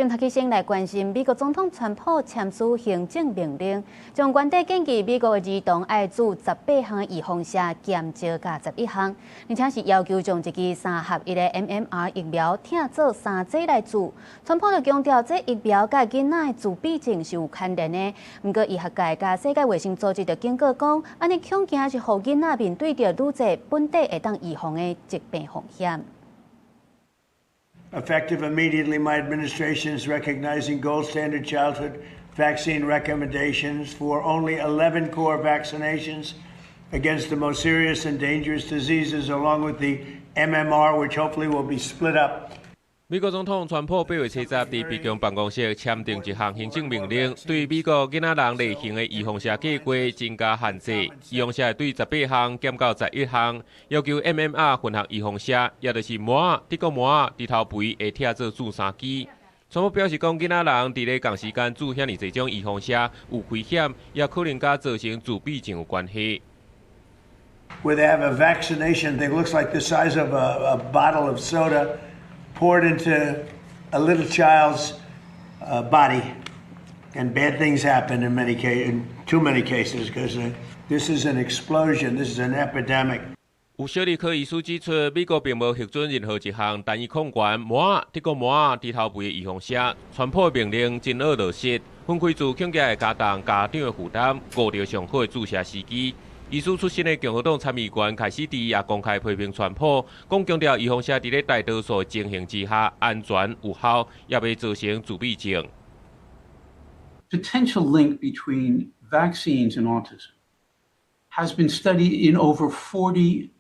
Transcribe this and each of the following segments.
正頭去先來關心美國總統川普簽署行政命令，將原底建議美國的兒童愛注18項預防射減少到11項，而且是要求將一支三合一的 MMR 疫苗拆做三劑來注。川普就強調，這疫苗佮囡仔的自閉症是有牽連的。毋過醫學界佮世界衛生組織就警告講，按呢恐驚是予囡仔面對著愈濟本底會當預防的疾病風險。 Effective immediately, my administration is recognizing gold standard childhood vaccine recommendations for only 11 core vaccinations against the most serious and dangerous diseases, along with the MMR, which hopefully will be split up. 美國總統川普8月70佇白宮辦公室簽訂一項行政命令，對美國囡仔人例行的預防射計畫增加限制。預防射對18項減到11項，要求 MMR 混合預防射，也就是麻仔、德國麻仔，佇頭皮會拆做注三支。川普表示講，囡仔人佇咧仝時間注遐爾濟種預防射有危險，也可能佮造成自閉症有關係。 Where they have a vaccination that looks like the size of a bottle of soda poured into a little child's body, and bad things happen in many cases, in too many cases, because this is an explosion, this is an epidemic. 有小兒科醫師指出，美國並無核准任何一項單一抗原麻仔、德國麻仔佇頭皮的預防射。川普的命令真惡落實，分開注恐驚會加重家長的負擔，誤著上好的注射時機。醫師出身的共和黨參議員凱西迪也公開批評川普，講強調預防射佇咧大多數情形之下安全有效，也袂造成自閉症。 Potential link between vaccines and autism has been studied in over 40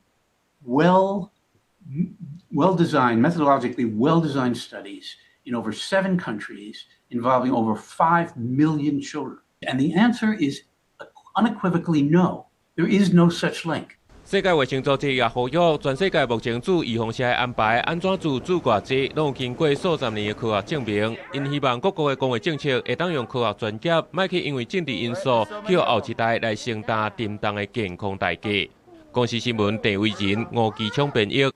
well-designed, methodologically well-designed studies in over seven countries involving over 5 million children. And the answer is unequivocally no. There is no such link. 世界衛生組織也呼籲，全世界目前注預防射的安排，按怎注注偌濟，攏有經過數十年的科學證明。𪜶希望各國的公衛政策會當用科學專業，莫去因為政治因素，去予後一代來承擔沉重的健康代價。公視新聞鄭惟仁、吳基聰編譯。